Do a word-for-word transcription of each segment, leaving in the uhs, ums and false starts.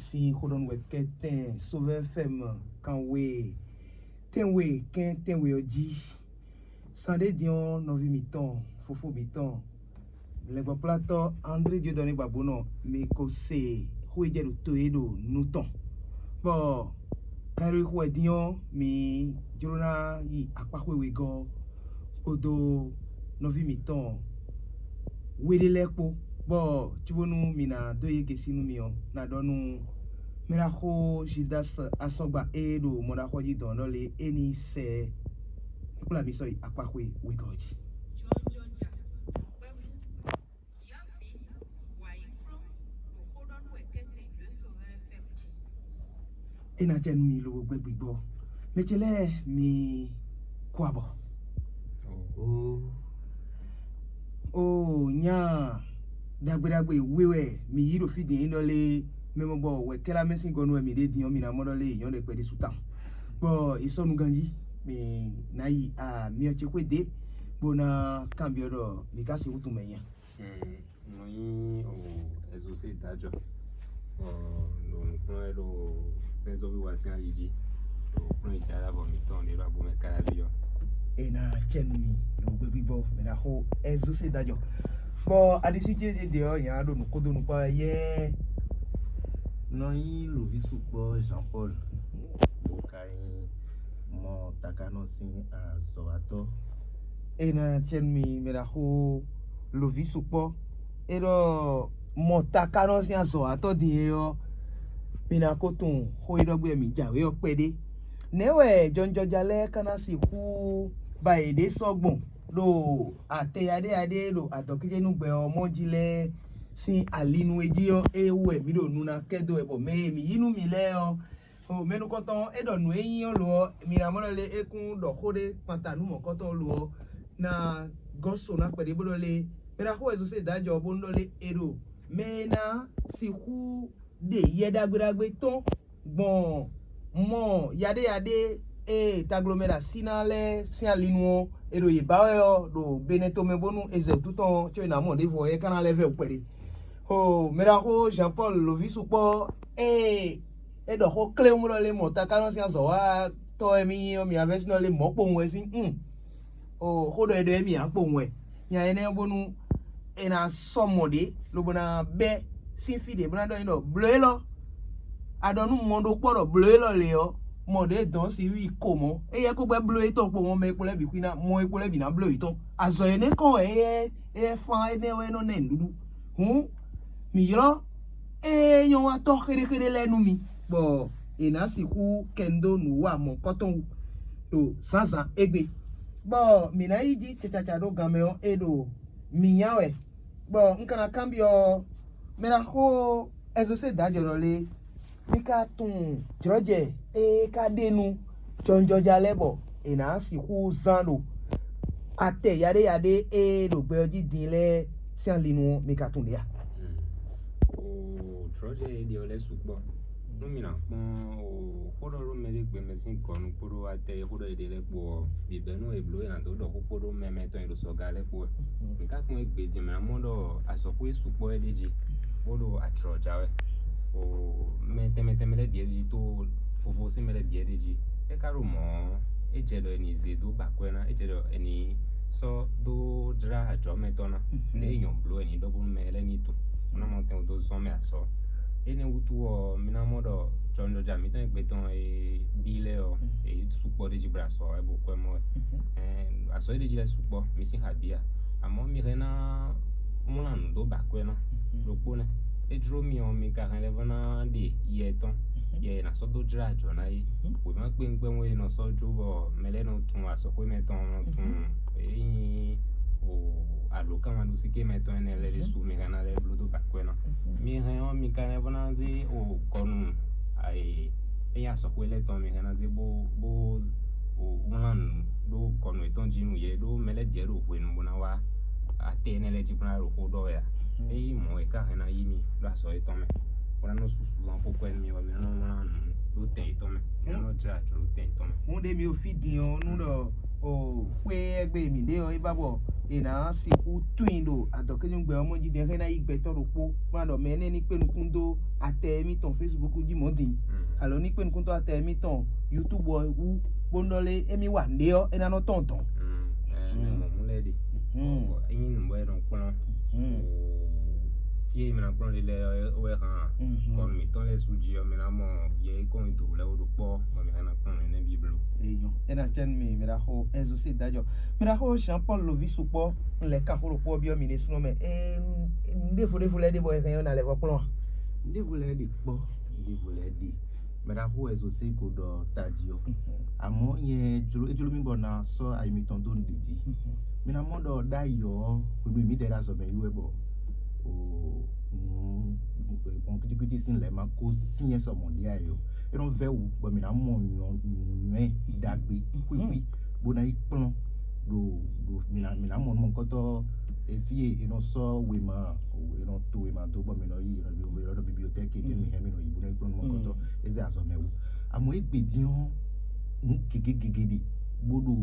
Sin xó ɖɔ nú wɛ kɛtɛn Sovɛ́ F M kanwe tɛnwe kɛn tɛnwe ɔ́ jí. Zan ɖé din ɔ́, nɔví mǐtɔn, fofó mǐtɔn, lɛgbɔkplátɔ́ André Dieudonné Gbabonɔ, mi ko se xó e jɛ ɖo to e ɖo nu tɔn. Bɔ kan e ɖo xo wɛ din ɔ́, mi jló ná yi akpáxwé wegɔ́ kpódó nɔví mǐtɔn we ɖé lɛ́ɛ kpó, bɔ cóbónú mi ná dó yě gěsí nú mi ɔ́, ná ɖɔ nú mɛɖaxó Gildas Asɔgba e ɖo mɔɖaxó jí dɔn ɖɔ lé é ní sɛ é kplá mi sɔ́ yi akpáxwé wegɔ́ jí. Jɔjɔja, dɔ̌nkpɛvú, yǎví, wǎyíkplɔ́n, ɖo xó ɖɔ nú wɛ kɛ́tɛn ɖě sɔ́ hɛn fɛ́ jí. É ná jɛ nú mi lobo gbɛ́ gbigbɔ. Mɛ ce lɛ́ɛ mi kú abɔ. Oo, nya ɖagbe ɖagbe we wɛ mi yí ɖo fí din ɖɔ lé mɛ mɔ bɔ wɛ kɛ́lá mɛ sín gɔnu wɛ mi ɖe din ɔ́, mi ná mɔ ɖɔ lé nyɔ̌ ɖɛkpɛ ɖésú tawun. Bɔ è sɔ́ nu ganjí, mi ná yi amyɔ ce xwé dě bó ná kanbyɔ́ ɖɔ mi ka sixú tunwun mɛ nya. Nɔ nyí o Ɛzosé Dajɔ, bɔ ɖo nǔkplɔ́n wɛ ɖo sɛ́nzɔ́ví wa sín ayi jí, ɖo kplɔ́n yi jǎ ɖo avɔ mǐtɔn ɖě ɖo agbomɛ káláví ɔ́. È nǎ cɛ nú mi ɖo gbégbígbɔ mɛ ná xó Ɛzosé Dajɔ. Bɔ aɖisí ce ɖě ɔ́, nya ɖo nǔ kó dó nukpá wɛ yɛ́ɛ. Nɔ nyí lǒví sukpɔ́ Jean Paul, bó ka nyí mɔ takanɔ sín azɔ̌watɔ́. È nǎ cɛ nú mi mɛ ná xó lǒví sukpɔ́. É ɖɔ mɔ takanɔ sín azɔ̌watɔ́ din é ɔ́, mi ná ko tunwun xó e ɖɔ gbé wɛ mǐ jǎwe ɔ́ kpɛɖé. Nɛ̌ wɛ jɔnjɔja lɛ́ɛ ka ná sixú ba yěɖée sɔ́ gbɔn ɖo atɛ yaɖéyaɖé ɖo adɔkéjénúgbɛ ɔ́ mɔ jí lɛ́ɛ sín ali nú é jí ɔ́, é wú wɛ mǐ ɖo nu ná kɛ dó wɛ, bɔ mɛ e mǐ yí nú mi lɛ́ɛ ɔ́, o mɛ nukɔntɔn ɔ́, é ɖɔ nǔ e nyí ɔ́ lo ɔ́, mi ná mɔ ɖɔ lé é kún ɖɔ xó ɖé kpanta nú mɔ̌kɔtɔn lo ɔ́, ná gɔ́ so ná kpɛɖé bó ɖɔ lé mɛ ná xó wɛ Zosée dǎjɔ bónú ɖɔ lé è ɖo mɛ e ná sixú ɖe yɛ ɖagbe ɖagbe tɔn gbɔn mɔ yaɖéyaɖé e taglomɛ ɖo así ná lɛ́ɛ sín ali nu ɔ́, è ɖo yě ba wɛ ɔ́ ɖo Benɛ́ tomɛ bónú è zɛ wǔtu tɔn ɔ́, có è nǎ mɔ ɖěvo ɔ́, é ka ná lɛ́ vɛ wǔ kpɛɖé. O mɛɖaxó Jean Paul Loví sukpɔ́ ée é ɖɔ xó kléwún ɖɔ lé mɔ takanɔ sín azɔ̌watɔ́ wɛ mì nyí ɔ́, mì avɛ́sínɔ lé mɔ̌ kpowun wɛ sín un o xó ɖɔ è ɖɔ émí ǎ kpowun wɛ. Nya énɛ́ ɔ́ bónú è nǎ sɔ́ mɔ ɖě lobo ná bɛ́ sín fí ɖě bó ná ɖɔ nyi ɖɔ blǒ élɔ́. A ɖɔ nú mɔ ɖokpó ɖɔ blǒ élɔ́ lě ɔ́, mɔ ɖě dɔn si yí ko mɔ̌. Éyɛ́ kó gbɛ́ bló yětɔn kpo mɔ mɛ e kpo lɛ́ɛ bǐ xwíná, mɔ e kpo lɛ́ɛ bǐ ná bló yětɔn. Azɔ̌ énɛ́ kɔn wɛ éyɛ́ éyɛ́ fán énɛ́ wɛ nɔ ná ɛ nǔɖuɖu. Hǔn mǐ ylɔ́ ée nyɔ́watɔ́ xéɖéxéɖé lɛ́ɛ nú mi, bɔ è nǎ sixú kɛ nu dó nǔ wa mɔ̌kɔtɔn wú ɖo zǎnzǎn égbé. Bɔ mǐ ná yi jí cacaca ɖó ganmɛ ɔ́, é ɖo mǐ nya wɛ. Bɔ un ka ná kanbyɔ́ mɛ ná xó Ɛzosé dǎjɔ ɖɔ lé, mi ka tunwun jlɔ̌jɛ e ka ɖe nú jɔnjɔja lɛ́ɛ bɔ è nǎ sixú zán ɖo atɛ yaɖéyaɖé e ɖo gbɛ ɔ́ jí din lɛ́ɛ sín ali nu ɔ́, mi ka tunwun ɖě a? O jlɔ̌jɛ e ɖe ɔ́ lɛ́ɛ sukpɔ́. Nú mi ná kpɔ́n o xó ɖɔ ɖó mɛɖé gbɛmɛ sín gɔnu kpódó atɛ e xó ɖɔ è ɖe lɛ́ɛ kpó ɔ́, bǐbɛ́nu e blǒ è nǎ dó ɖɔ xó kpódó mɛ mɛtɔn e ɖo sɔga lɛ́ɛ kpó wɛ. Mi ka kpɔ́n égbé din mɛ ná mɔ ɖɔ azɔ̌xwé sukpɔ́ wɛ ɖ'é jí, bó ɖo ajlɔ̌ ja wɛ. O mɛ tɛnmɛ tɛnmɛ lɛ́ɛ bǐ wɛ ɖ'é jí, tó vovo sín mɛ lɛ́ɛ bǐ wɛ ɖ'é jí. É ka ɖo mɔ̌ ɔ́, é jɛ ɖɔ è nǐ zé dó ba akwɛ́ ná, é jɛ ɖɔ è nǐ sɔ́ dó jlá ajɔ̌ mɛtɔn ná. Lě e nyɔ̌ bló wɛ è nǐ ɖɔ bónú mɛ lɛ́ɛ ní tunwun, bó ná mɔ tɛn dó zɔ́n mɛ azɔ̌. Énɛ́ wútu ɔ́, mi ná mɔ ɖɔ jɔnjɔja mǐtɔn e gbɛtɔn e bí lɛ́ɛ ɔ́, è sukpɔ́ ɖ'é jí bɔ azɔ̌ wɛ bó kwɛ́ mɔ wɛ. Azɔ̌ e ɖ'é jí lɛ́ɛ sukpɔ́, mi sín xa bǐ a? Àmọ́ mi hɛn ná wlán nǔ dó ba akwɛ́ ná. Ɖokpó nɛ́, é jló mi ɔ́, mi ka hɛn lɛ́ vɔ́ ná ɖe yɛ tɔn, yɛ è nǎ sɔ́ dó jlá ajɔ̌ ná é. Wěma kpéwúnkpɛ́wún e nɔ sɔ́ jó bɔ mɛ lɛ́ɛ nɔ tunwun azɔ̌xwé mɛtɔn nɔ tunwun ényí o alǒkanmaɖósíké mɛtɔn énɛ́ lɛ́ɛ ɖésú mi hɛn ná lɛ́ bló dó ba akwɛ́ ná. Mi hɛn ɔ́, mi ka lɛ́ vɔ́ ná zé o gɔnu ényí azɔ̌xwé lɛ́ɛ tɔn mi hɛn ná zé bó bó wlán nǔ ɖó gɔnu yětɔn jí nú yě, ɖó mɛ lɛ́ɛ bǐ wɛ ɖo hwenu bó ná wá atɛ énɛ́ lɛ́ɛ jí bó ná ɖo xó ɖɔ wɛ ǎ. Ényí mɔ̌ è ka hɛn ná yí mi ɖo azɔ̌ yětɔn mɛ, bó ná nɔ susu zɔn xó kwɛ́ nú mi bɔ mi ná nɔ wlán nǔ ɖó tɛn yětɔn mɛ, mi ná nɔ jlá ajɔ̌ ɖó tɛn yětɔn mɛ. Hǔn ɖé mi ɖo fí din ɔ́, nú ɖɔ o xwé e gbe mǐ ɖe ɔ́, é ba bɔ è nǎ sixú tunwun i ɖo adɔ̌kɛ́núgbɛ ɔ́ mɔ jí din, xé ná yí gbɛtɔ́ ɖokpó, bó ná ɖɔ mɛ énɛ́ ní kpé nukún dó atɛ émítɔn Facebook jí mɔ̌ din, alo ní kpé nukún dó atɛ émítɔn YouTube ɔ́ wú, bó nɔ lé émí wa nǔɖé ɔ́, é ná nɔ tɔn dɔn. Mɔ mú lɛ́ɛ ɖe. Ényí nǔ bɔ è nɔ kplɔ́n fí e mɛ ná kplɔ́n ɖe lɛ́ɛ wɛ hàn kɔnu mǐtɔn lɛ́ɛ sú jí ɔ́, mɛ ná mɔ yɛ é kɔn nyi dǒ lɛ́ɛ wó ɖo kpɔ́, bɔ mɛ ná kplɔ́n nǔ énɛ́ bǐ bló. Eyo, é ná cɛ nú mi, mɛ ná xo Ɛzosé dájɔ. Mɛ ná xo Jean Paul Lovisu kpɔ́, un lɛ́ kan xó ɖokpó ɔ́ byɔ́ mi ɖésúnɔ mɛ. Ée un ɖěvo ɖěvo lɛ́ɛ ɖe bɔ è hɛn ɔ́ ná lɛ́ vɔ kplɔ́n a? Ɖěvo lɛ́ɛ ɖe kpɔ́, ɖěvo lɛ́ɛ ɖe. Mɛ ná xo Ɛzosé ko ɖɔ tají ɔ́. Àmọ́ nyɛ jló é jló mì bɔ ná sɔ́ ayi mitɔn dó nǔɖé jí. Mi ná mɔ ɖɔ ɖ'ayǐ ɔ́, hwenu e mǐdɛɛ ɖo azɔ̌ mɛ yi wɛ bɔ nǔ kpɔn kwítíkwítí sín lɛ̌ ma ko syɛ́n sɔ mɔ̌ ɖíe ǎ é ɔ́, é nɔ vɛ́ wǔ bɔ mǐ ná mɔ nǔnywɛ́ ɖagbe xwíxwí bó ná yi kplɔ́n ɖo ɖo mǐ ná mǐ ná mɔ nukɔntɔ́ fí e è nɔ sɔ́ wěma è nɔ to wěma dó bɔ mǐ nɔ yi è nɔ yi è nɔ ɖɔ bibliotɛ́ki e jɛ́n mǐ hɛn mǐ nɔ yi bó ná yi kplɔ́n nukɔntɔ́ é zɛ azɔ̌ mɛ wú. Àmọ́ égbé dín ɔ́, nǔ gěgé gěgé ɖe bó ɖo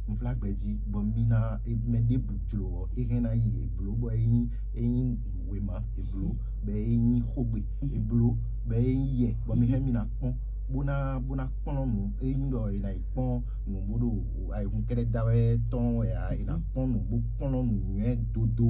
nflágbɛ́ jí bɔ mi ná mɛ ɖěbǔ jlǒ ɔ́, é hɛn ná yi è blǒ bɔ é nyí é nyí wěma è blǒ bɔ é nyí xógbe è blǒ bɔ é nyí yɛ bɔ mi hɛn mi ná kpɔ́n bó ná bó ná kplɔ́n nǔ é nyí ɖɔ è nǎ yi kpɔ́n nǔ bó ɖo ayihun kɛ́ɖɛ́ da wɛ tɔn wɛ ǎ, è nǎ kpɔ́n nǔ bó kplɔ́n nǔnywɛ́ dódó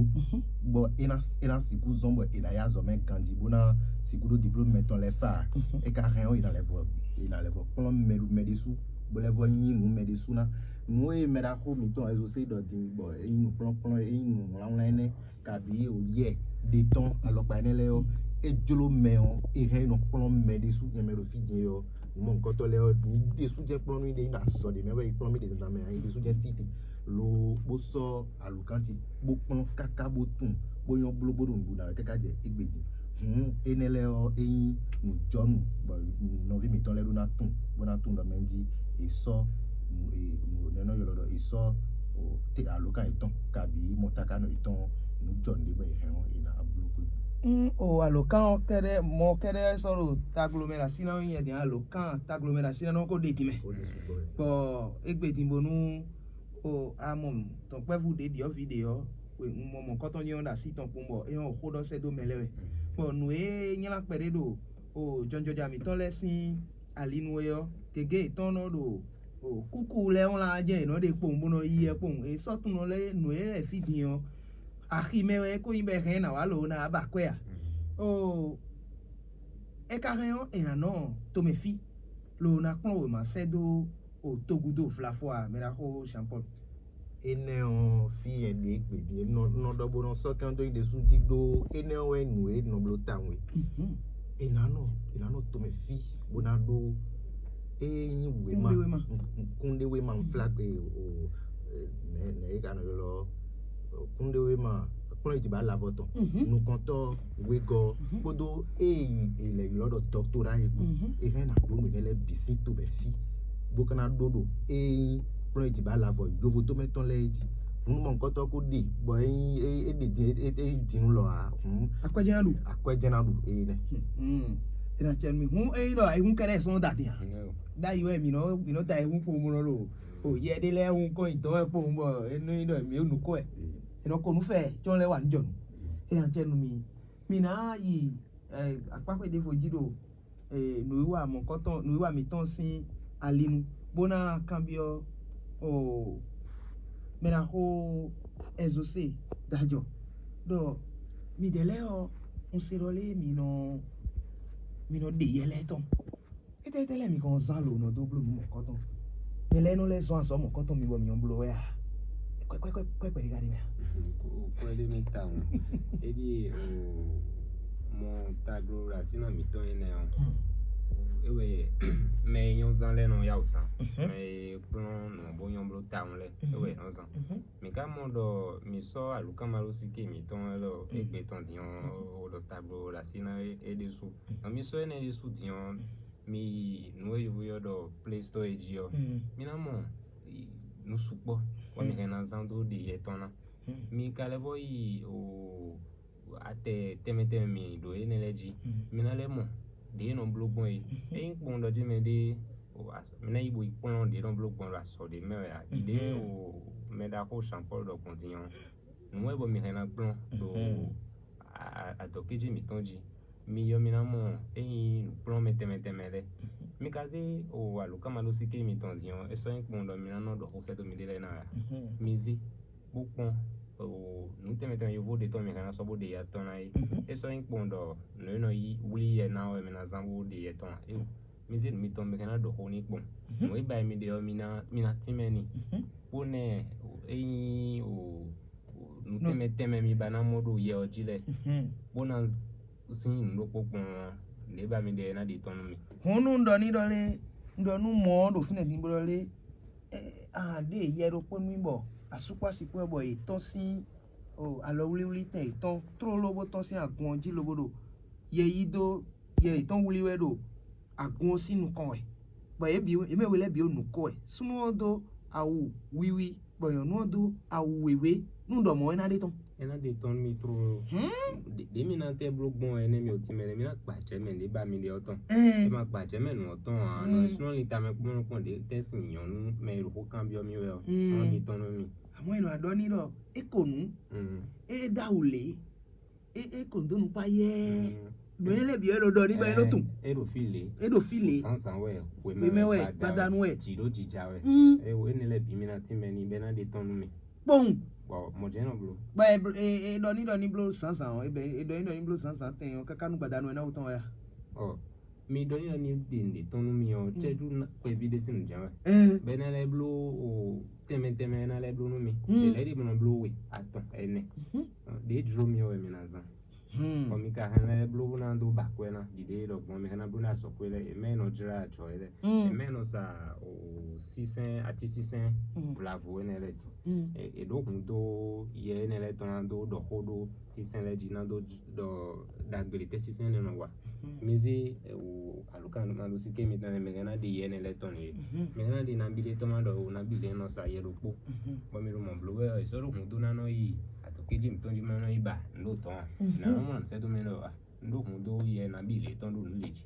bɔ é ná é ná sixú zɔ́n bɔ è nǎ yi azɔ̌ mɛ ganjí bó ná sixú ɖó diplôme mɛtɔn lɛ́ɛ fa ǎ. É ka hɛn ɔ́, è nǎ lɛ́ vɔ è nǎ lɛ́ vɔ kplɔ́n mɛ mɛ ɖésú bó lɛ́ vɔ nyí nǔ mɛ ɖésú ná. Nǔ e mɛ ɖaxó mǐtɔn Ɛzosé ɖɔ din bɔ é nyí nǔkplɔ́nkplɔ́n é nyí nǔwlánwlán énɛ́ kabǐ yɛ ɖe tɔn alɔkpa énɛ́ lɛ́ɛ ɔ́, é jló mɛ ɔ́, é hɛn nɔ kplɔ́n mɛ ɖésú nyɛ mɛ ɖo fí din ɔ́, nǔ mɔ̌hunkɔtɔn lɛ́ɛ ɔ́, mi ɖésú jɛ́n kplɔ́n nú ɖe nyi azɔ ɖě mɛ wɛ yi kplɔ́n mì ɖě dandan mɛ ǎ, mi ɖésú jɛ́n sí te, lo bó sɔ́ alǔkán ce bó kplɔ́n káká bó tunwun bó nyɔ́ bló bó ɖo nǔɖuɖu ná wɛ káká jɛ égbé din. Hǔn énɛ́ lɛ́ɛ ɔ́, é nyí nǔjɔnú bɔ nɔví mǐtɔn lɛ́ɛ ɖó ná tunwun bó ná tunwun ɖɔ mɛ jí è sɔ́ nɛ́ nɔ ylɔ́ ɖɔ è sɔ́ alǒkan yětɔn kabǐ mɔtákánɔ yětɔn nǔjɔnú ɖé bɔ è hɛn ɔ́ è nǎ bló xwé. O alǒkan ɔ́ kɛ́ɖɛ́ mɔ kɛ́ɖɛ́ sɔ́ ɖo taglo mɛ ɖo así ná nyɛ din alǒkan taglo mɛ ɖo así ná nɔ ko ɖe din mɛ. Bɔ égbé din bónú o amɔ tɔn kpɛ́vú ɖě ɖiɔ́ví ɖě ɔ́, un mɔ mɔ̌kɔtɔn nyɛ ɔ́ ɖo así tɔn kpowun bɔ é nyɔ́ xó ɖɔ sɛ́ dó mɛ lɛ́ɛ wɛ. Bɔ nǔ e nylá kpɛɖé ɖo o jɔnjɔja mǐtɔn lɛ́ɛ sín ali nu é ɔ́, gěgé yětɔn nɔ ɖo o kúkú lɛ́ɛ wlán jɛ è nɔ ɖe kpowun bó nɔ yí ɛ kpowun. È sɔ́ tunɔ lɛ́ɛ nǔ e lɛ́ fí din ɔ́, axi mɛ wɛ é ko nyí bɔ è hɛn ná wá lǒ ná ba akwɛ́ a? O é ka hɛn ɔ́, è nǎ nɔ tomɛ fí lǒ ná kplɔ́n wěma sɛ́ dó o togudo vlafɔ a mɛ ɖaxó Jean Paul. Énɛ́ ɔ́, fí yɛ ɖě gbědín nɔ ɖɔ bó nɔ sɔ́ kɛ́n dó nyi ɖésú jí ɖó énɛ́ ɔ́ wɛ nǔ e nɔ bló tawun e. È nǎ nɔ è nǎ nɔ tomɛ fí bó ná ɖó é nyí wěma kúnɖéwéma nflá nɛ é ka nɔ ylɔ́ kúnɖéwéma kplɔ́n ìdìbò alavɔ tɔn nukɔntɔ́ wegɔ́ kpódó ée è lɛ ylɔ́ ɖɔ dɔktora é kpó. È hɛn ná ɖó nǔ énɛ́ lɛ́ɛ bǐ sín tomɛ fí bó ka ná ɖó ɖo ée nyí kplɔ́n e jǐ ba lavɔ yovo tómɛ tɔn lɛ́ɛ jí. Hǔn mɔ nukɔntɔ́ kó ɖe bɔ é nyí é ɖe din é nyí dinu lɔ ǎ. Hǔn akwɛjɛ ná ɖu. Akwɛjɛ ná ɖu eye nɛ. Ena cɛ mi hǔn é nyí ɖɔ ayihún kɛɖɛ sɔn da din a. Ɖ'ayǐ wɛ mǐ nɔ mǐ nɔ da ayihún kpowun bó nɔ ɖo o yɛ ɖé lɛ́ɛ hun kɔn nyi dɔn wɛ kpowun bɔ é nɔ nyí ɖɔ mǐ nukɔ wɛ. È nɔ ko nú fɛ tsɔ́n lɛ́ɛ wa nǔ jɔ nǔ. Ena cɛ nu mi mi ná yi akpákpé ɖěvo jí ɖo nǔwiwa mɔ̌kɔtɔn nǔwiwa mǐtɔn sín ali nu bó ná kanbyɔ́ mɛ ná xó Ɛzosé dajɔ ɖɔ midɛɛ lɛ́ɛ ɔ́ un se ɖɔ lé mi nɔ mi nɔ ɖe yɛ lɛ́ɛ tɔn. Étɛ́ étɛ́ lɛ́ɛ mi kɔn zán lo nɔ dó bló nǔ mɔ̌kɔtɔn? Mɛ lɛ́ɛ nɔ lɛ́ zɔn azɔ̌ mɔ̌kɔtɔn mi bɔ mi nɔ bló wɛ a? Kwɛ́kwɛ́kwɛ́ kpɛɖé ka ɖi mɛ a? Kwɛ́ ɖé mi tawun. Éɖíe o mɔ taglo ɖo asínɔ mǐtɔn énɛ́ ɔ́, é wɛ mɛ e nyɔ́ zán lɛ́ɛ nɔ yá wǔ zán. Mɛ e kplɔ́n nǔ ɔ́ bó nyɔ́ bló tawun lɛ́ɛ, é wɛ è nɔ zán. Mǐ ka mɔ ɖɔ mǐ sɔ́ alǔkanmalósíké mǐtɔn lɛ́ɛ ɖɔ égbé tɔn din ɔ́, ɖɔ taglo ɖo así ná é ɖésú. Nɔ mǐ sɔ́ énɛ́ ɖésú din ɔ́, mi yi nǔ e yovo ylɔ́ ɖɔ Play Store é jí ɔ́, mi ná mɔ nǔ sukpɔ́ bɔ mi hɛn ná zán dó ɖe yɛ tɔn ná. Mi ka lɛ́ vɔ yi o atɛ tɛnmɛ tɛnmɛ mi ɖo énɛ́ lɛ́ɛ jí, mi ná lɛ́ mɔ ɖě e nɔ bló gbɔn é. Ényí kpowun ɖɔ jí mɛɖé mi ná yi bo yi kplɔ́n ɖě e nɔ bló gbɔn ɖo azɔ̌ ɖé mɛ wɛ ǎ. Ɖě o mɛ ɖaxó Jean Paul ɖɔ gbɔn din ɔ́, Nǔ wɛ bɔ mi hɛn ná kplɔ́n ɖo adɔ̌kéjí mǐtɔn jí. Mi yɔ mi ná mɔ ényí nǔkplɔ́nmɛ tɛnmɛ tɛnmɛ lɛ́ɛ. Mi ka zé o alǒkanmaɖósíké mitɔn din ɔ́, é sɔ́ nyí kpɔ́n ɖɔ mi ná nɔ ɖɔ xó sɛ́ dó miɖée lɛ́ɛ ná ǎ. Mi zé bó kpɔ́n o nǔ tɛnmɛ tɛnmɛ yovo ɖé tɔn mi hɛn ná sɔ́ bó ɖe ya tɔn ná é. É sɔ́ nyí kpɔ́n ɖɔ nǔ e nɔ yí wlí yɛ ná ɔ́ wɛ mi ná zán bó ɖe yɛ tɔn ǎ. Éo, mi zé nǔ mitɔn mi hɛn ná ɖɔ xó n'i kpɔ́n. Nǔ e ba mi ɖe ɔ́, mi ná mi ná tínmɛ n'i. Bó nɛ ényí o nǔ tɛnmɛ tɛnmɛ mi ba ná mɔ ɖo yɛ ɔ́ jí lɛ́ɛ, bó ná sín nǔ ɖokpó kpɔ́n ɔ́, nǔ e ba mi ɖe ɔ́ ná ɖe tɔ́n nú mi. Hǔn nú un ɖɔ ní ɖɔ lé, un ɖɔ nú mɔ̌ ɔ́ ɖo fínɛ́ din bó ɖɔ lé, a ɖe yɛ ɖokpó nú mì bɔ asúkpási kpó wɛ bɔ yě tɔ́n sín alɔwlíwlí tɛn yětɔn tlóló bó tɔ́n sín agun ɔ́ jí lobo ɖo yɛ yí dó yɛ yětɔn wlí wɛ ɖo agun ɔ́ sín nukɔn wɛ, bɔ yě bǐ yě mɛ we lɛ́ɛ bǐ ɖo nǔ ko wɛ. Súnnu ɔ́ dó awu wiwi, bɔ nyɔ̌nu ɔ́ dó awu wěwé. Nú ɖɔ mɔ̌ é ná ɖe tɔn. É ná ɖe tɔn nú mi tlóló. Ɖě mi ná tɛ bló gbɔn wɛ nɛ́ mi ò tínmɛ nɛ́ mi ná gbajɛ mɛ ɖě ba mi ɖe ɔ́ tɔn. É ma gbajɛ mɛ nǔ ɔ́ tɔn ǎ. Nɔ súnnu ɔ́ linta mɛ kpɔ́n kpɔ́n ɖě tɛ́ sin nyɔ̌nu mɛ e ɖo xó kanbyɔ́ mì wɛ ɔ́, é ná ɖe tɔn nú mi. Àmọ́ è nɔ aɖɔ ní ɖɔ é ko nǔ, é dó awu lě, é é kò dó nukpá yɛ́ɛ. Nǔ énɛ́ lɛ́ɛ bǐ wɛ é nɔ ɖɔ ní bɔ é nɔ tunwun. É ɖo fí lě. É ɖo fí lě. Zǎnzǎn wɛ, Hwemɛ wɛ, gbadanu wɛ. Jǐ ɖó jija wɛ. Mm. É wo énɛ́ lɛ́ɛ bǐ mi ná tínmɛ ní bɛ́ ná ɖe tɔ́n nú mi. Kpɔ́n. Bɔ mɔ̌ jɛ́n nɔ bló. Bɔ é bl- é é ɖɔ ní ɖɔ ní bló zǎnzǎn ɔ́, é bɛ é ɖɔ ní ɖɔ ní bló zǎnzǎn tɛn ɔ́ káká nú gbadanu wɛ ná wú tɔn wɛ a? Ɔ, mi ɖɔ ní ɖɔ ní ɖe nǔɖé tɔn nú mi ɔ́, cɛ́jú ná kpɛví ɖé sín nǔ jɛ́n wɛ. Bɔ é ná lɛ́ bló o tɛnmɛ tɛnmɛ é ná lɛ́ bló nú mi. È lɛ́ ɖi mɔ bló we atɔn ɛnɛ. Ɖě jló mi ɔ́ wɛ mi ná zán. Bɔ mi ka hɛn lɛ́ bló bó ná dó ba akwɛ́ ná ɖiɖe ɖɔ gbɔn mi hɛn ná bló ná azɔ̌xwé lɛ́ɛ, è mɛ e nɔ jlá ajɔ é lɛ́ɛ, è mɛ e nɔ sa o sínsɛ́n atínsínsɛ́n vlavo énɛ́ lɛ́ɛ din. È ɖǒ hun dó yɛ énɛ́ lɛ́ɛ tɔn ná dó ɖɔ xó ɖó sínsɛ́n lɛ́ɛ jí ná dó ɖɔ ɖagbe ɖě tɛ́ sínsɛ́n énɛ́ nɔ wa. Mi zé o alǒkanmaɖósíké mitɔn lɛ́ɛ mɛ hɛn ná ɖe yɛ énɛ́ lɛ́ɛ tɔn nǔ é. Mɛ hɛn ná ɖe nabí ɖé tɔn má ɖɔ o nabí lɛ́ɛ nɔ sa yɛ ɖokpó. Bɔ mi ɖo mɔ bló wɛ ɔ́, è sɔ́ ɖó hun dó ná nɔ yi atɔ̌kéjí mǐtɔn jí má nɔ yi ba nǔ ɖo tɔn a? Nǎ nɔ mɔ nǔ sɛ́ dó mɛ ɖɔ a? Un ɖó hun dó yɛ nabí lě tɔn ɖo nǔ lě jí.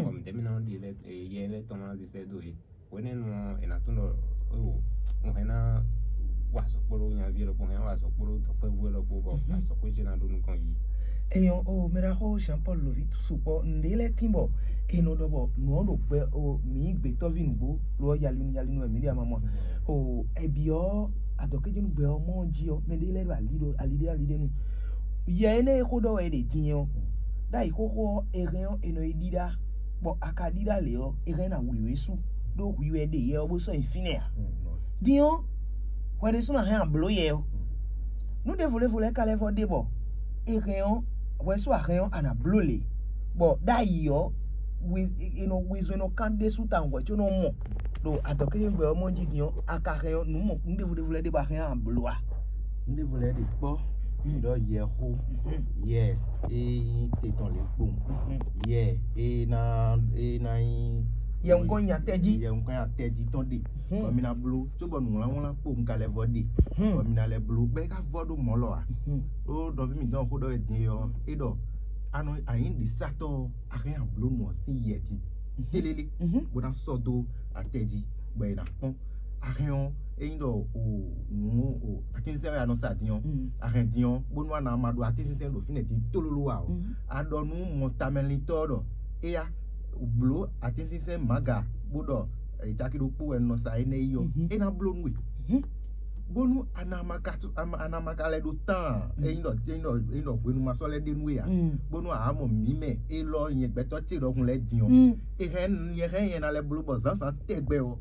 Bɔ mǐtɛ́ mì ná ɖi lɛ́ yɛ lɛ́ɛ tɔn ná zé sɛ́ dó yě. Hwenɛ́nu ɔ́, è nǎ tunwun ɖɔ o un hɛn ná wa azɔ̌ kpódó nyaví ɖokpó, un hɛn ná wa azɔ̌ kpódó dɔ̌nkpɛvú élɔ́ kpó bɔ azɔ̌xwé ce ná ɖó nukɔn yi. Èèyàn o mɛ ɖaxó Jean Paul Lovi sukpɔ́ nǔɖé lɛ́ɛ tín bɔ è nɔ ɖɔ bɔ nǔ ɔ́ ɖo gbɛ o mǐ gbětɔ́ví nǔgbó lo ɔ́ yalinu yalinu wɛ mǐ ɖe ama mɔ a? O ɛbǐ ɔ́ adɔ̌kéjénu gbɛ ɔ́ mɔ ɔ́ jí ɔ́ mɛɖé lɛ́ɛ ɖo ali ɖo ali ɖé ali ɖé nu. Yɛ énɛ́ e xó ɖɔ wɛ è ɖe din ɔ́, ɖ'ayǐ xóxó ɔ́ è hɛn ɔ́ è nɔ yi ɖíɖá, bɔ a ka ɖíɖá lě ɔ́ è hɛn ná wlǐ wé su ɖó hwi wɛ ɖe yɛ ɔ́ bó sɔ́ nyi fínɛ́ ǎ. Din ɔ́, hwɛ ɖésúnɔ a hɛn a blǒ yɛ ɔ́. Nǔ ɖěvo ɖěvo lɛ́ɛ ka lɛ́ vɔ ɖe bɔ è hɛn ɔ́, hwɛ sú a hɛn ɔ́ a nǎ bló lě, bɔ ɖ'ayǐ ɔ́, è nɔ hwezɔn è nɔ kán ɖésú tawun hwɛ có nɔ mɔ ɖo adɔ̌kéjégbɛ ɔ́ mɔ jí din ɔ́, a ka hɛn ɔ́, nǔ mɔ nǔ ɖěvo ɖěvo lɛ́ɛ ɖe bɔ a hɛn a blǒ a? Nǔ ɖěvo lɛ́ɛ ɖe kpɔ́, mi ɖɔ yɛ xó, yɛ e nyí te tɔn lě kpowun, yɛ e ná e ná nyí Yɛ nukɔn nyi atɛ jí. Yɛ nukɔn nyi atɛ jí tɔn ɖe, bɔ mi ná bló, cóbɔ nǔwlánwlán kpowun ka lɛ́ vɔ ɖe, bɔ mi ná lɛ́ bló, bɔ é ka vɔ ɖó mɔ̌ lɔ ǎ. Ɖó nɔví mǐtɔn xó ɖɔ wɛ din ɔ́, é ɖɔ a nɔ anyǐɖisatɔ́ ɔ́, a hɛn a blǒ nǔ ɔ́ sín yɛ din télélé, bó ná sɔ́ dó atɛ jí, bɔ è nǎ kpɔ́n. A hɛn ɔ́, ényí ɖɔ o nǔ o atínsínsɛ́n wɛ a nɔ sa din ɔ́, a hɛn din ɔ́, bónú a nǎ ma ɖo atínsínsɛ́n ɖo fínɛ́ din tlóló ǎ ɔ́, a ɖɔ nú mɔtamɛlintɔ́ ɔ́ ɖɔ éyá blǒ atínsínsɛ́n mǎga bó ɖɔ caki ɖokpó wɛ un nɔ sa énɛ́ yi ɔ́, é ná bló nú we. Bónú a nǎ ma ka a nǎ ma ka lɛ́ ɖó tán ényí ɖɔ ényí ɖɔ ényí ɖɔ hwenu ma sɔ́ lɛ́ ɖe nú we ǎ, bónú a mɔ mǐ mɛ élɔ́ nyɛ gbɛtɔ́ ce ɖɔhun lɛ́ɛ din ɔ́, é hɛn nyɛ hɛn nyɛ ná lɛ́ bló bɔ zǎnzǎn tɛgbɛ ɔ́,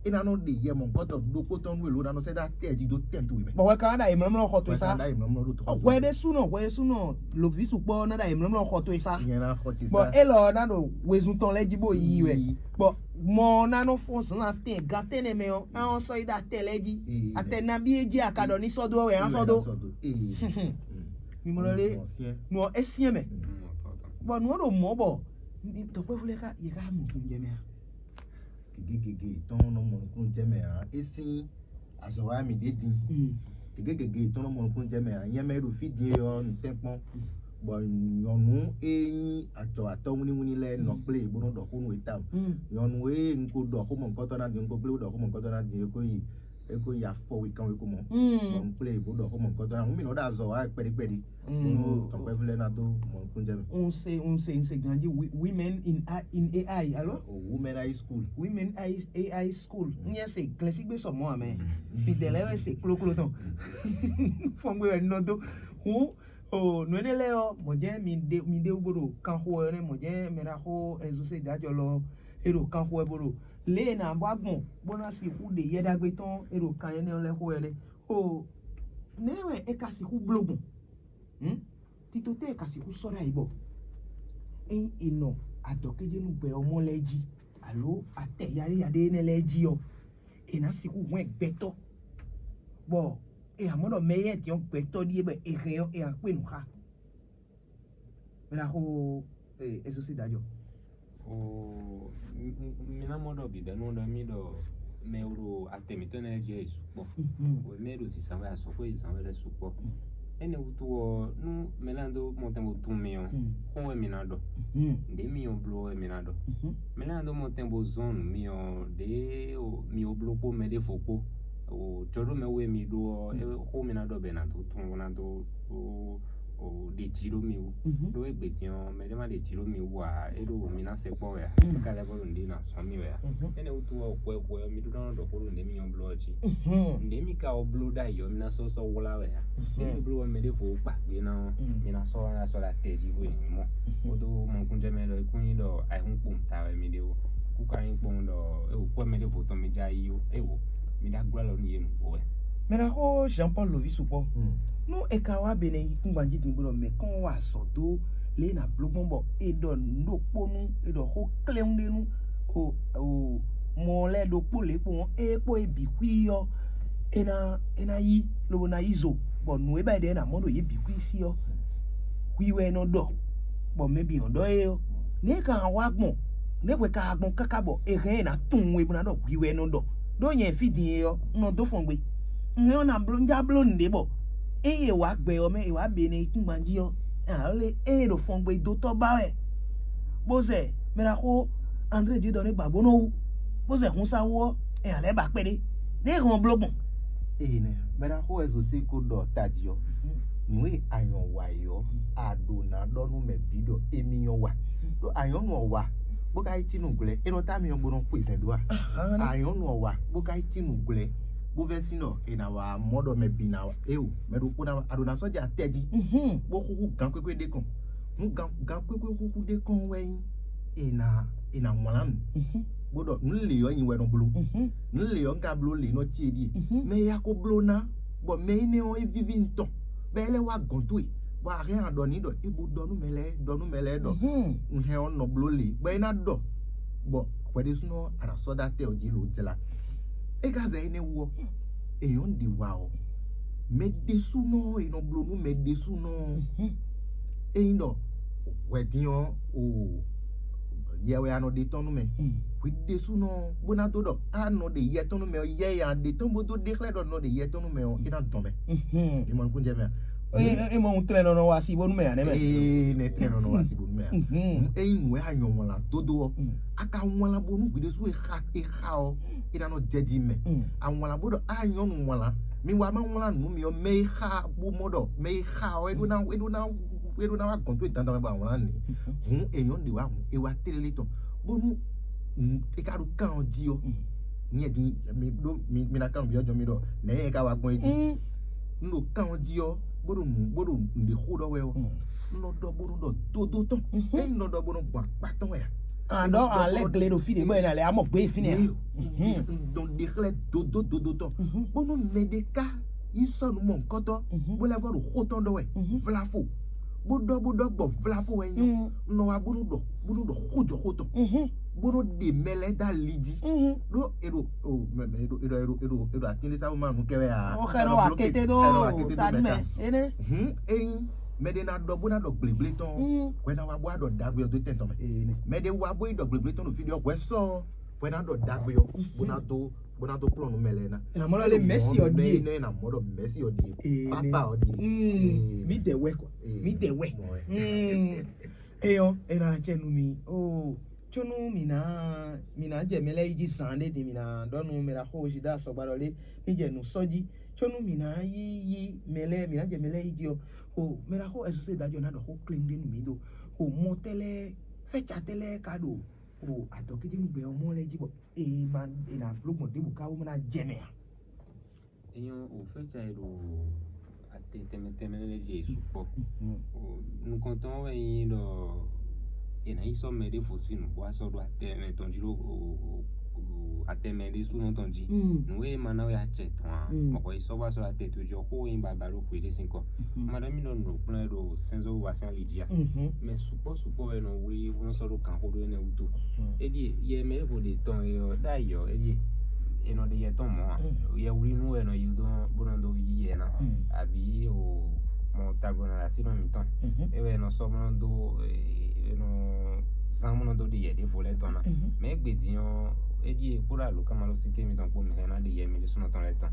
é ná nɔ ɖe yɛ mɔ̌hunkɔtɔn ɖokpó tɔn nú we lǒ ná nɔ sɛ́ dó atɛ jí dó tɛn towe mɛ. Bɔ hwɛ ka ná ɖo ayǐmlɔ́mlɔ́ xɔ towe sá. Wɛ ka ná ɖo ayǐmlɔ́mlɔ́ ɖó tɔxɔ. Hwɛ ɖésúnɔ hwɛ ɖésúnɔ Lovi sukpɔ́ ná ɖo ayǐmlɔ́mlɔ́ xɔ towe sá. Nyɛ ná xɔ ce sá. Bɔ élɔ́ ɔ́ ná ɖo wezun tɔn lɛ́ɛ jí bó yi wɛ. Bɔ mɔ ɔ́ ná nɔ fɔ́n zǎnzǎn tɛn gan tɛ́nnɛ mɛ ɔ́, á nɔ sɔ́ yi ɖo atɛ lɛ́ɛ jí. Atɛ nabí e jí a ka ɖɔ ní sɔ́ dó ɔ́ wɛ á sɔ́ dó. Mi mɔ lɔ lé, nǔ ɔ́ é syɛ́n mɛ. Bɔ nǔ ɔ́ ɖo mɔ̌ bɔ dɔ̌nkpɛ́vú lɛ́ɛ ká yě ká mɔ nukúnnú jɛ mɛ a? Gěgé gěgé tɔn nɔ mɔ nukúnnú jɛ mɛ ǎ. É sín azɔ̌ wa mì ɖě din. Gěgé gěgé tɔn nɔ mɔ nukúnnú jɛ mɛ ǎ. Nyɛ mɛ e ɖo fí din e ɔ́, un tɛ́nkpɔ́n, bɔ nyɔ̌nu e nyí ajɔ̌watɔ́ wínníwínní lɛ́ɛ nɔ kplé yě bó nɔ́ ɖɔ xó nú yě tawun. Nyɔ̌nu e un ko ɖɔ xó mɔ̌hunkɔtɔn ná din, un ko kplé bó ɖɔ xó mɔ̌hunkɔtɔn ná din é ko yi É ko ya fɔ wí kan wí ko mɔ. Bɔ un kplé bó ɖɔ xó mɔ nukɔntɔn ná. Hun mi nɔ ɖo azɔ wa kpɛɖí kpɛɖí. Bónú tɔkpɛvú lɛ́ɛ ná dó mɔ nukúnjɛ mɛ. Un se un se un se ganji wi- women in A- in A I, alo? O Women High School. Women A I A I school. N yɛ se glɛsígbé sɔ mɔ amɛ. Fidèle wɛ se kloklo tɔn. Fɔngbe wɛ nɔ do. Hun o nɔ ne lɛ ɔ mɔ jɛ mi de mi de wo bo ɖo kanxo ɛ ne mɔ jɛ mɛ na xo ɛzuse dajɔ lɔ e ɖo kanxo ɛ bo ɖo le e na bɔ agbɔn bó ná sixú ɖe yɛ ɖagbe tɔn e ɖo kan ɛnɛ lɛ xo ɛ ne. O nɛ wɛ e ka sixú bló gbɔn? Hm? Tito tɛ e ka sixú sɔ́ ɖ'ayǐ bɔ ényí è nɔ adɔkéjénúgbɛ ɔ́ mɔ lɛ́ɛ jí, alo atɛ yaɖéyaɖé énɛ́ lɛ́ɛ jí ɔ́, è nǎ sixú hwɛ́n gbɛtɔ́, bɔ è nǎ mɔ ɖɔ mɛ éyɛ́ din ɔ́ gbɛtɔ́ ɖíe bɔ è hɛn ɔ́, è nǎ kpé nǔ xá. Mɛ ná xo ɛzɔ́ sín dajɔ. Oo, mi ná mɔ ɖɔ bǐbɛ́nu ɖɔ mì ɖɔ mɛ e ɖo atɛ mǐtɔn lɛ́ɛ jí ɔ́ yi sukpɔ́. Mɛ e ɖo zǐzán wɛ azɔ̌ xwé zǐzán wɛ lɛ́ɛ sukpɔ́. Énɛ́ wútu ɔ́, nú mɛ lɛ́ɛ ɖó mɔ tɛn bó tunwun mi ɔ́, xó wɛ mi ná ɖɔ. Nǔɖé mi nyɔ́ bló wɛ mi ná ɖɔ. Mɛ lɛ́ɛ ɖó mɔ tɛn bó zɔ́n nǔ mi ɔ́, ɖěe mi ó bló kpó mɛ ɖěvo kpó. Jɔɖómɛ wú e mi ɖó ɔ́, xó mi ná ɖɔ bɔ è nǎ dó tunwun bó ná dó ɖe jí ɖó mi wú. Ɖó égbé din ɔ́, mɛ ɖé má ɖe jí ɖó mi wú ǎ, é ɖo mi ná se kpɔ́ wɛ ǎ, é ka lɛ́ vɔ́ ɖo nǔɖé ná sɔ́n mi wɛ ǎ. Énɛ́ wútu ɔ́, hwɛ hwɛ ɔ́, mi ɖó ná nɔ ɖɔ xó ɖo nǔɖé mi nyɔ́ bló ɔ́ jí. Nǔɖé mi ka ɔ bló ɖ'ayǐ ɔ́, mi ná sɔ́ sɔ́ wlá wɛ ǎ. Nǔɖé mi bló ɔ́, mɛ ɖěvo kpa gbé ná ɔ́, mi ná sɔ́ ná sɔ́ ɖo atɛ jí bó yi mɔ. Xódó mɔkúnjɛmɛ ɖɔ é kún nyí ɖɔ ayihún kpowun ta wɛ mi ɖe ó. Kú ka nyí kpowun ɖɔ é wò kpɔ́ mɛ ɖěvo tɔn mi já yí ó, é wò mi ɖó agbó alɔ nú yě nǔgbó wɛ. Mɛ ná xó Jean Paul Lovi sukpɔ́. Nú è ka wá be nɛ yi kúngban jí din bó ɖɔ mɛ̌ kɔn wá azɔ̌ dó lě e è nǎ bló gbɔn bɔ è ɖɔ nǔ ɖokpó nú è ɖɔ xó kléwún ɖé nú o o mɔ lɛ́ɛ ɖokpó lě kpowun é kpó é bǐ xwí ɔ́, é ná é ná yí lobo ná yí zo, bɔ nǔ e ba è ɖe ná mɔ ɖo yě bǐ xwí sí ɔ́, hwi wɛ è nɔ ɖɔ, bɔ mɛ bǐ nɔ ɖɔ é ɔ́. Nɛ̌ è ka wá gbɔn? Nɛ̌ hwɛ ka wá gbɔn káká bɔ è hɛn ɛ ná tunwun we bó ná ɖɔ hwi wɛ è nɔ ɖɔ? Ɖó nyɛ fí din e ɔ́, un nɔ dó fɔn gbe. Un hɛn ɔ́ ná bló un já bló nǔɖé bɔ ényí è wǎ gbɛ ɔ́ mɛ è wǎ be nɛ yi kúngban jí ɔ́, ɛ ǎ lé ényí è ɖo fɔn gbe dó tɔ́ ba wɛ, bó zɛ mɛ ná xó André Dieudonné ba bó nɔ wú, bó zɛ hun sa wú ɔ́, ɛ ǎ lɛ́ ba kpɛɖé. Nɛ̌ è hɔn bló gbɔn? Ee nɛ, mɛ ná xó wɛ Zosé ko ɖɔ tají ɔ́, nǔ e a nyɔ wa é ɔ́, a ɖǒ ná ɖɔ nú mɛ bǐ ɖɔ émí nyɔ́ wa. Ɖó a nyɔ̌nu ɔ́ wa, bó ka yi cí nǔglɛ́, é nɔ tá myɔ bó nɔ xwezɛ́n dó a? A nyɔ̌nu ɔ́ wa, bó ka yi cí nǔglɛ́, bó vɛ́ sín ɖɔ è nǎ wá mɔ ɖɔ mɛ bǐ ná wa. Éeǒ, mɛ ɖokpó ná wa, a ɖǒ ná sɔ́ jɛ atɛ jí, bó xúxú gan kwékwe ɖé kɔn. Nú gan gan kwékwe xúxú ɖé kɔn wɛ nyí è nǎ è nǎ wlán nǔ, bó ɖɔ nǔ lě ɔ́ nyi wɛ nɔ bló. Nǔ lě ɔ́, un ka bló lě nɔ ce ɖíe. Mɛ e ya ko bló ná, bɔ mɛ énɛ́ ɔ́, é víví un tɔn, bɔ é lɛ́ wá gɔ̌n towe, bɔ a hɛn a ɖɔ n'i ɖɔ é bó ɖɔ nú mɛ lɛ́ɛ, ɖɔ nú mɛ lɛ́ɛ ɖɔ un hɛn ɔ́ nɔ bló lě, bɔ é ná ɖɔ, bɔ hwɛ ɖésúnɔ a nǎ sɔ́ dó atɛ ɔ́ jí lǒ jlá. É ka zɛ énɛ́ wú ɔ́, è nyɔ̌ ɖě wa ɔ́, mɛ ɖésúnɔ e nɔ bló nú mɛ ɖésúnɔ ɔ́, ényí ɖɔ hwɛ din ɔ́ o yɛ wɛ a nɔ ɖe tɔn nú mɛ, hwi ɖésúnɔ bó ná dó ɖɔ a nɔ ɖe yɛ tɔn nú mɛ ɔ́, yɛ ya ɖe tɔn bó dó ɖe xlɛ́ ɖɔ nɔ ɖe yɛ tɔn nú mɛ ɔ́, é ná dɔn mɛ. Mi mɔ nukúnjɛ mɛ a? É mɔ nutɛlɛ nɔ nɔ wá sí bónú mɛ ǎ nɛ́ mɛ. Ee, nɛtrɛ nɔ nɔ wá sí bónú mɛ a? Ényí nǔ wɛ a nyɔ wlán dódó ɔ́, a ka wlán bónú hwi ɖésú e xa e xa ɔ́, é ná nɔ jɛ jí mɛ. A wlán bó ɖɔ a nyɔ́nu wlán, mi wá má wlán nǔ mi ɔ́, mɛ e xa bó mɔ ɖɔ mɛ e xa ɔ́, é ɖó ná é ɖó ná é ɖó ná wá gɔ̌n tó dandan mɛ bɔ a wlán nǐ. Hǔn è nyɔ́ ɖe wá hǔn è wá tlélé tɔn, bónú è ka ɖo kan ɔ́ jí ɔ́, nyɛ din mi ɖó mi mi ná kan nǔ byɔ́ jɔ mi ɖɔ nɛ̌ nyɛ ka wá gbɔn é jí. Un ɖo kan ɔ́ jí ɔ́, bó ɖo nǔ bó ɖo nǔɖé xó ɖɔ wɛ ɔ́, un nɔ ɖɔ bó nɔ ɖɔ dódó tɔn. Ényí un nɔ ɖɔ bó nɔ gbɔn akpá tɔn wɛ a? Àɖɔ àlɛ gle ɖo fí ɖě bɔ yẹn alɛ amɔ gbé fínɛ́ a? Ɖɔ ɖe xlɛ́ dodó dodó tɔn, bónú mɛ ɖé ká yí sɔ́ nǔ mɔ̌hunkɔtɔn, bó lɛ́ vɔ ɖo xó tɔn ɖɔ wɛ, vlafo, bó ɖɔ bó ɖɔ gbɔ vlafo wɛ nyɔ, nɔ wa bónú ɖɔ bónú ɖɔ xó jɔ xó tɔn, bónú ɖe mɛ lɛ́ɛ dó ali jí, ɖó e ɖo o mɛ mɛ e ɖo e ɖo e ɖo e ɖo e ɖo atín ɖé sáwó ma nǔ kɛ wɛ a? Ó xɛ nɔ wá kété ɖó ta nú mɛ énɛ́. Hǔn ényí mɛ ɖé ná ɖɔ bó ná ɖɔ gblégblétɔn, hwɛ ná wá bó wá ɖɔ ɖagbe ɔ́ dó tɛn tɔn mɛ. Mɛ ɖé wá bó yi ɖɔ gblégblétɔn ɖo fí ɖé ɔ́, hwɛ sɔ hwɛ ná ɖɔ ɖagbe ɔ́ bó ná dó bó ná dó kplɔ́n nú mɛ lɛ́ɛ ná. Ná mɔ lɔ lé mɛsi ɔ ɖie. Nɛ ná mɔ ɖɔ mɛsi ɔ ɖie. Papa ɔ ɖie. Mi dɛ wɛ kɔ, mi dɛ wɛ. Eyɔ ena tsɛ nu mi o. Có nú mǐ ná mǐ ná jɛ mɛ lɛ́ɛ yi jí zaan ɖé din, mǐ ná ɖɔ nú mɛ ɖaxó Ozida Sɔgba ɖɔ lé, ní jɛ nǔ sɔ́ jí. Có nú mǐ ná yi yí mɛ lɛ́ɛ, mǐ ná jɛ mɛ lɛ́ɛ yi jí ɔ́, o mɛ ɖaxó Ɛzose Dajɔ ná ɖɔ xó klɛ́ngbɛ́ nú mǐ ɖo o mɔ tɛ́ lɛ́ɛ, fɛ́ca tɛ́ lɛ́ɛ ka ɖo o adɔkéjénúgbɛ ɔ́ mɔ lɛ́ɛ jí bɔ è ma è nǎ bló gbɔn ɖěbǔ ká wú bó ná jɛ mɛ ǎ. É nyɔ́ o fɛ́ca e ɖo ate tɛnmɛ tɛnmɛ lɛ́ɛ jí e sukpɔ́. Nukɔntɔn wɛ nyí ɖɔ è nǎ yi sɔ́ mɛ ɖěvo sín nǔ bó wá sɔ́ ɖó atɛ mɛ tɔn jí ɖó atɛ mɛ ɖésúnɔ tɔn jí. Nǔ e ma ná wɛ acɛ tɔn ǎ, mɔ̌kɔ yi sɔ́ bó wá sɔ́ ɖó atɛ towe jí ɔ́, xó e nyí baba ɖó xwe ɖé sín kɔ. Ma ɖɔ mì ɖɔ nǔ ɖo kplɔ́n ɛ ɖo sɛnzɔ́ wiwa sín ali jí a? Mɛ sukpɔ́ sukpɔ́ wɛ nɔ wlí bó nɔ sɔ́ ɖó gǎnxó ɖó énɛ́ wútu. Éɖíe yɛ mɛ e vo ɖe tɔn e ɔ́ ɖ'ayǐ ɔ́, éɖíe è nɔ ɖe yɛ tɔn mɔ̌ ǎ. Yɛwlínú wɛ è nɔ yi dó bó nɔ dó yí yɛ ná, abǐ o mɔ tagbɔnɔ asínɔ mǐtɔn. É wɛ è nɔ sɔ́ bó nɔ dó è nɔ zán bó nɔ dó ɖe yɛ ɖěvo lɛ́ɛ tɔn ná. Mɛ e gbe din ɔ́, éɖíe kpódó alǒkanmalósíké mitɔn kpó mi hɛn ná ɖe yɛ mi ɖésúnɔ tɔn lɛ́ɛ tɔn.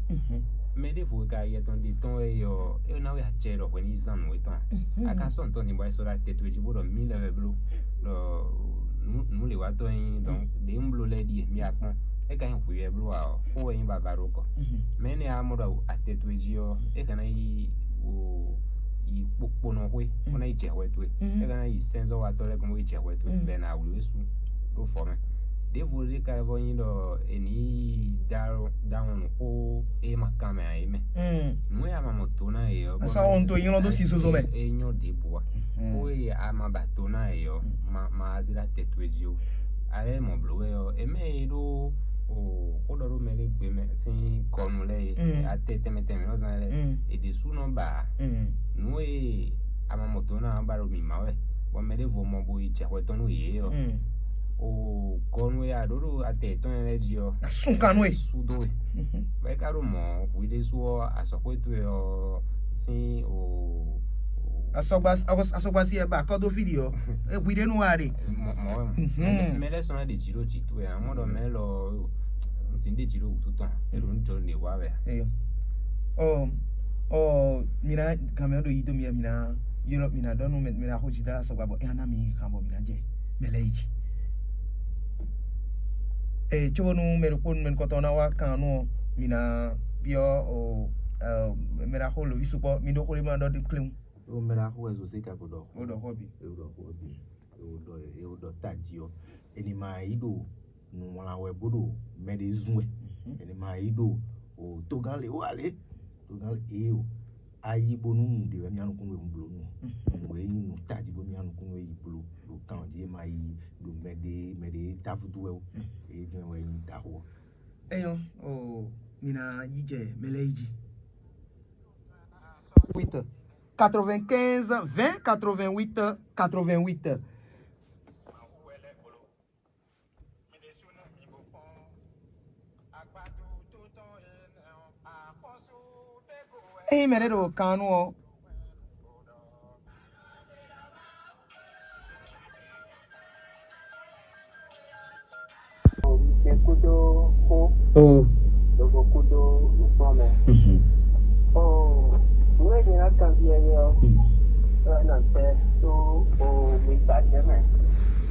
Mɛ ɖěvo e ka yɛ tɔn ɖe tɔn wɛ é ɔ́, é ná wɛ acɛ ɖɔ hwɛ ní zán nǔ etɔn ǎ. A ka sɔ́ nǔ tɔn din bɔ é sɔ́ ɖó atɛ towe jí bó ɖɔ mǐ lɛ́ wɛ bló ɖɔ nǔ lě wá tɔn nyí dɔn ɖě un bló lɛ́ɛ ɖíe mi akpɔ́n. É ka nyí hwǐ wɛ bló ǎ ɔ́, xó wɛ nyí baba ɖó kɔ. Mɛ énɛ́ a mɔ ɖɔ atɛ towe jí ɔ́, é ka ná yi yi kpokponɔ xwé bó ná yi jɛ hwɛ towe. É ka ná yi sɛnzɔ́watɔ́ lɛ́ɛ gɔ́n bó yi jɛ hwɛ towe bɔ è nǎ wlí wé sú ɖó vɔ̌ mɛ. Ɖěvo ɖé ka vɔ nyí ɖɔ è nǐ yi dá dá wɔn nǔ xó e ma kan mɛ ǎ é mɛ. Nǔ e a ma mɔ do ná yě ɔ́, Asa wɔn to nylɔ ɖó si zozo mɛ. É nyɔ́ ɖěbǔ a. Xó e a ma ba do ná yě ɔ́, ma ma zé ɖó atɛ towe jí o. A lɛ́ mɔ blǒ wɛ ɔ́, è mɛ e ɖó o xó ɖɔ ɖó mɛ ɖé gbe mɛ sín kɔnu lɛ́ɛ e atɛ tɛnmɛ tɛnmɛ nɔ zán lɛ́ɛ, è ɖě sú nɔ ba nǔ e a ma mɔ do ná ba ɖo mǐmá wɛ, bɔ mɛ ɖěvo mɔ bo yi jɛ hwɛ tɔn nú yě ɔ́. O gɔnu e a ɖǒ ɖo atɛ yětɔn lɛ́ɛ jí ɔ́, Asúnkanú e. Sú dó we. Bɔ é ka ɖo mɔ̌ hwi ɖésú ɔ́, azɔ̌xwé towe ɔ́ sín o Asɔgba asɔgba si ɛ ba kɔ dó fí ɖi ɔ́. Ehwi ɖé nu wa ɖe. Mɔ mɛ lɛ sɔn ɖe dzi ɖo dzi towe ǎ, mɔ ɖɔ mɛ lɔ un si ɖe dzi ɖo wǔtu tɔn, e ɖo nu jɔ ɖe wa wɛ. Eyo. Ɔ ɔ mina gamɛ ɖo yi do mi mina yɔlɔ mina ɖɔ nu mina xo dzi da asɔgba bɔ ya na mi han bɔ mina jɛ mɛ lɛ yi dzi. Ee, tso nu mɛ ɖokpó nu mɛ nukɔntɔn na wa kan nu ɔ, mina biɔ o mɛ ɖaxó lovi sukpɔ mi ɖo xó ɖe ma ɖɔ ɖe kléwu. O mɛ ɖaxó wɛ zozé ka ko ɖɔ. O ɖɔ xɔ bi. E o ɖɔ xɔ bi. E o ɖɔ e o ɖɔ taji ɔ. Eni ma yi ɖo nǔwlan wɛ bó ɖo mɛ ɖé zun wɛ. Eni ma yi ɖo o togán le o ale togán le e o. Ayi bónú nǔɖé wɛ mía nukúnnú e un bló nu. Nǔ e nyí nǔ tají bó mía nukúnnú e yi bló ɖo kan jí e ma yi ɖo mɛ ɖé mɛ ɖé táfútú wɛ o. Eye jɔn wɛ nyí ɖaxó. Eyɔn o mina yi jɛ mɛ lɛ yi jí. Huit, quatre-vingt-quinze, vingt, quatre-vingt-huit, quatre-vingt-huit. Eye mɛ ɖé ɖo kan nu ɔ. Mɛ kúdó xó, Oh. Lobo kúdó nǔkplɔ́nmɛ. Mhm. Ɔ nǔ e nyɛ ná kanbyɔ́ yɛ ɔ́, Mm. ɔ nɔ tɛ tó o mi gbajɛ mɛ.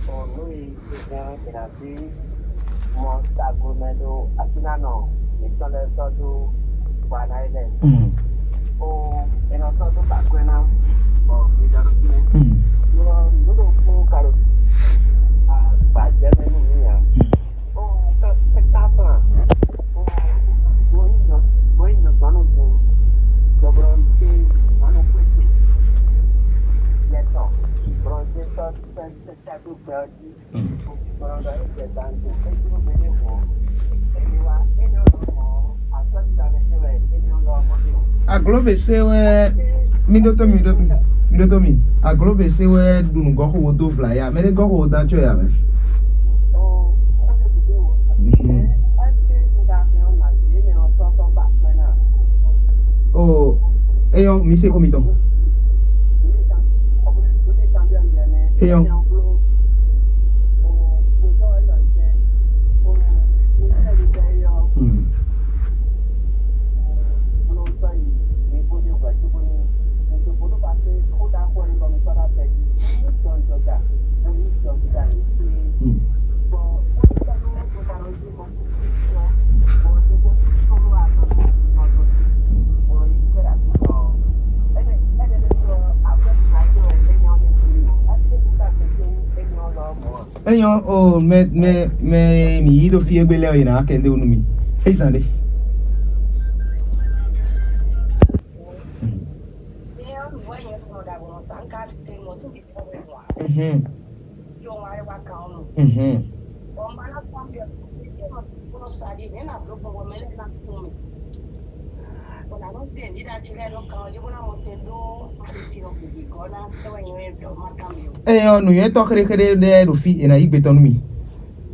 Ɔ nǔ e nyɛ ná ɖe ná sí mɔ sago mɛ ɖo afinanɔ mǐtɔn lɛ́ɛ sɔ́ dó Guanaélɛ́. Mm. O è nɔ sɔ́ dó Bakwɛ́ná bɔ mi dɔ ɖo fínɛ́. Mm. Nǔ nǔ ɖokpó ka ɖo agbǎjɛ mɛ nú mǐ ǎ. O ká ká fún a? O mo yi nyɔ mo yi nyɔ gbɔn nɔ gbɔn. Dɔbɔ ɖe ma nɔ kpé ce. Yɛtɔ. Bɔ ɖe sɔ sɛ sɛ sɛ do gbɛ ɔ́ jí. Bɔ ɖe sɛ gbɛ gbɛ do. Ejiro mɛ ne hɔn. Emi wa enyo lɔ mɔ. Asɔ ta mɛ se wɛ enyo lɔ mɔ. Aglo be se wɛ mi ɖo to mi ɖo mi ɖo to mi. Aglo be se wɛ ɖu nugɔxo wo do vla ya. Mɛ ɖe gɔxo wo da tsɔ ya mɛ. Mhm. O eyɔn mi se ko mi tɔn. Eyɔn. Mm. Mm. Enyɔ o, mɛ mɛ mɛ mi yi ɖo fi egbe lɛ o, yina kɛnde onu mi. Ezan de. Mhm. Mhm. Eye ɔ́, nǔnywɛ́tɔ́ xéɖéxéɖé ɖɛ́ ɖo fí, è nǎ yí gbe tɔn nú mì.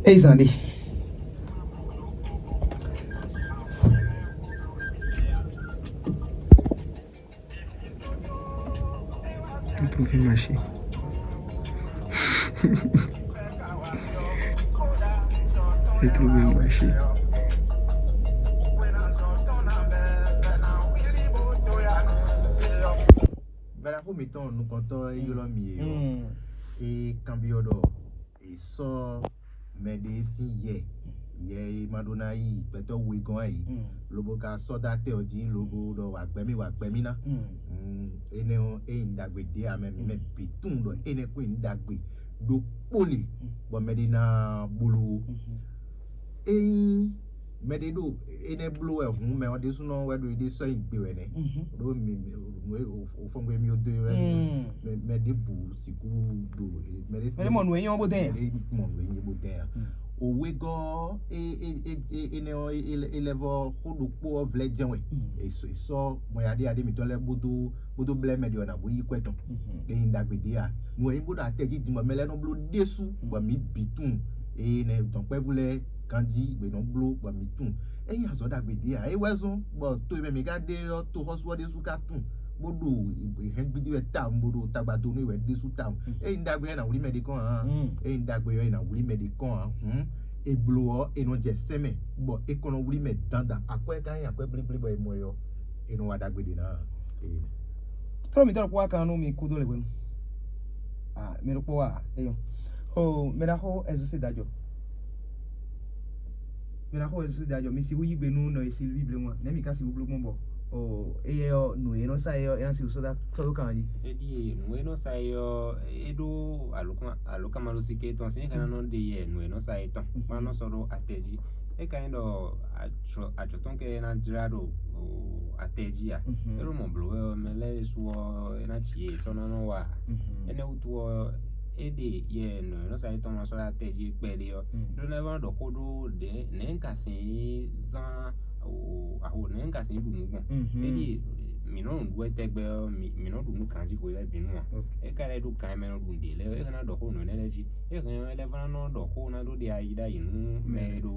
Ée zǎn ɖe. J'ai trouvé ma chérie. J'ai trouvé ma chérie. Bɛlɛxó mǐtɔn nukɔntɔ́ e ylɔ́ mì é ɔ́, é kanbyɔ́ ɖɔ è sɔ́ mɛɖé sín yɛ, yɛ e ma ɖó ná yi gbɛtɔ́ we gɔ́n ǎ é, lobo ka sɔ́ dó atɛ ɔ́ jí, lobo ɖɔ wǎ gbɛ́ mì, wǎ gbɛ́ mì ná. Mm, énɛ́ ɔ́, é nyí nǔ ɖagbe ɖě ǎ, mɛ mɛ bǐ tunwun ɖɔ énɛ́ kún nyí nǔ ɖagbe ɖokpó le, bɔ mɛɖé ná bló ó. Ényí mɛɖé ɖo énɛ́ bló wɛ hǔn, mɛ ɔ́ ɖésúnɔ wɛ ɖo éɖée sɔ́ nyi gbe wɛ nɛ́. Ɖó mi mi- nǔ e o- o fɔ́n gbe mì ó dó é wɛ mɛ mɛ ɖěbǔ sixú ɖo mɛ ɖé Mɛ ɖé mɔ nǔ e nyɔ́ bó dɛn ya. Mɛ ɖé mɔ nǔ e nyí bó dɛn ya. Òwegɔ́ ɔ́, é- é- é- é- énɛ́ ɔ́, é- é- é lɛ́ vɔ́ xó ɖokpó ɔ́ vlɛ́ jɛ́n wɛ. È sɔ́- è sɔ́ mɔ yaɖé yaɖé mǐtɔn lɛ́ɛ bó dó bó dó blɛ́ mɛ ɖě ɔ́ ná bó yí kwɛ́ tɔn. Ényí ɖagbe ɖě a? Nǔ e nyí bó ɖo atɛ jí din bɔ mɛ lɛ́ɛ nɔ bló ɖésú bɔ mǐ bǐ tunwun. Eye nɛ dɔ̌nkpɛvú lɛ́ɛ ganjí bɔ è nɔ bló bɔ mǐ tunwun. Ényí azɔ̌ ɖagbe ɖě a? É wɛ zɔ́n bɔ to e mɛ mǐ ka ɖe ɔ́, toxɔ́sú ɔ́ ɖésú ka tunwun, bó ɖo hɛn gbídí wɛ tawun, bó ɖo tagba dó nú wɛ ɖésú tawun. Ényí ɖagbe ɔ́, è nǎ wlí mɛ ɖé kɔn ǎ. Ényí ɖagbe ɔ́, è nǎ wlí mɛ ɖé kɔn ǎ. Hǔn è blǒ ɔ́, è nɔ jɛ sɛ́n mɛ, bɔ è kɔn nɔ wlí mɛ dandan. Akwɛ́ ka nyí akwɛ́ blíblí bɔ è mɔ ɛ ɔ́, è nɔ wa ɖagbe ɖě ná. Ee. Trɔ́ mǐtɔn ɖokpó wá kan nú mi kúdó le hwenu. Ah, mi ɖokpó wá eyɔn. O mɛ ɖaxó Ɛzosé Dajɔ. Mɛ ɖaxó Ɛzosé Dajɔ, mi sixú yí gbe nú nɔ e Silví blé ŋua, nɛ̌ mi ka sixú bló gbɔn bɔ o éyɛ ɔ́, nǔ e nɔ sa é ɔ́, é ná sixú sɔ́ dó kan jí? É ɖíe nǔ e nɔ sa é ɔ́, é ɖó alǒkanmalosike tɔn sín é ka ná nɔ ɖe yɛ nǔ e nɔ sa é tɔn, má nɔ sɔ́ ɖó atɛ jí. É ka nyí ɖɔ ajɔ tɔn kɛ ná jlá ɖo atɛ jí a? É ɖo mɔ blǒ wɛ ɔ́, mɛ lɛ́ɛ su ɔ́, é ná ci yě sɔ́ ná nɔ wa. Énɛ́ wútu ɔ́, é ɖe yɛ nǔ e nɔ sa é tɔn ná sɔ́ ɖó atɛ jí kpɛɖé ɔ́, ɖó ná é wá ɖɔ xó ɖó ɖě nɛ̌ un ka sixú zán aho nɛ̌ un ka sixú ɖu nǔ gbɔn? É ɖi mǐ nɔ ɖu wɛ tɛgbɛ ɔ́, mǐ nɔ ɖu nǔ ganjí hwe lɛ́ɛ bǐ nu a? É ka lɛ́ ɖó gan e mɛ nɔ ɖu nǔɖé lɛ́ɛ, é hɛn ná ɖɔ xó nǔ énɛ́ lɛ́ɛ jí. É hɛn ɔ́, é lɛ́ vɔ́ ná nɔ ɖɔ xó ná ɖó ɖe ayi ɖ'ayǐ nú mɛ e ɖo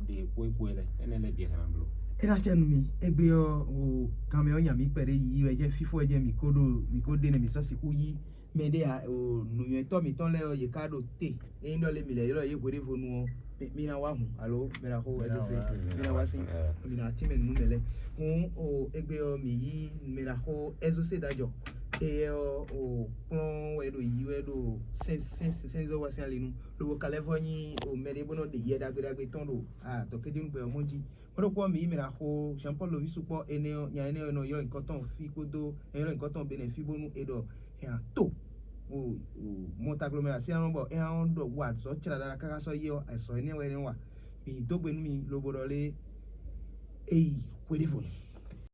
ɖe kpókpó lɛ́ɛ, énɛ́ lɛ́ɛ bǐ è hɛn ná bló. É ná acɛ nú mi, égbé ɔ́, o ganmɛ ɔ́ nya mǐ kpɛɖé yiyi wɛ jɛ́n fífó wɛ jɛ́n mǐ ko ɖo mǐ ko ɖe nɛ mǐ sɔ́ sixú yí mɛɖé ǎ. O nǔnywɛ́tɔ́ mǐtɔn lɛ́ɛ ɔ́, yě ká ɖo te. Ényí ɖɔ lé mǐ lɛ́ ylɔ́ yě hwedévonu ɔ́, mí ná wá hun alo mɛ ná xo ɛzɔse, mí ná wá sí mí ná tínmɛ nú mɛ lɛ́ɛ. Hǔn o égbé ɔ́, mǐ yí mɛ ná xo ɛzɔse ɖ'ajɔ. Éyɛ́ ɔ́, o kplɔ́n wɛ ɖo yí wɛ ɖo sɛ́nzɔ́ wá sín ali nu, lobo ka lɛ́ vɔ́ nyí o mɛɖé bó nɔ ɖe yɛ ɖagbe ɖagbe tɔn ɖo adɔ̌kéjénúgbɛ ɔ́ mɔ jí. Mɔ̌ ɖokpó ɔ́, mǐ yi mɛ ná xo Jean Paul Lovisu kpɔ́ énɛ́ ɔ́, nya énɛ́ ɔ́ nɔ ylɔ́ nyǐkɔ tɔn fí kpódó nya ylɔ́ nyǐkɔ tɔn Benɛ́ fí bónú è ɖɔ è nǎ to mɔ taglomeration ɔ́ bɔ é ná ɖɔ wa azɔ̌ cláɖaɖa káká sɔ́ yi ɔ́, azɔ̌ énɛ́ wɛ é nɔ wa. Mǐ dó gbe nú mi lobo ɖɔ lé é yi hweɖěvonu.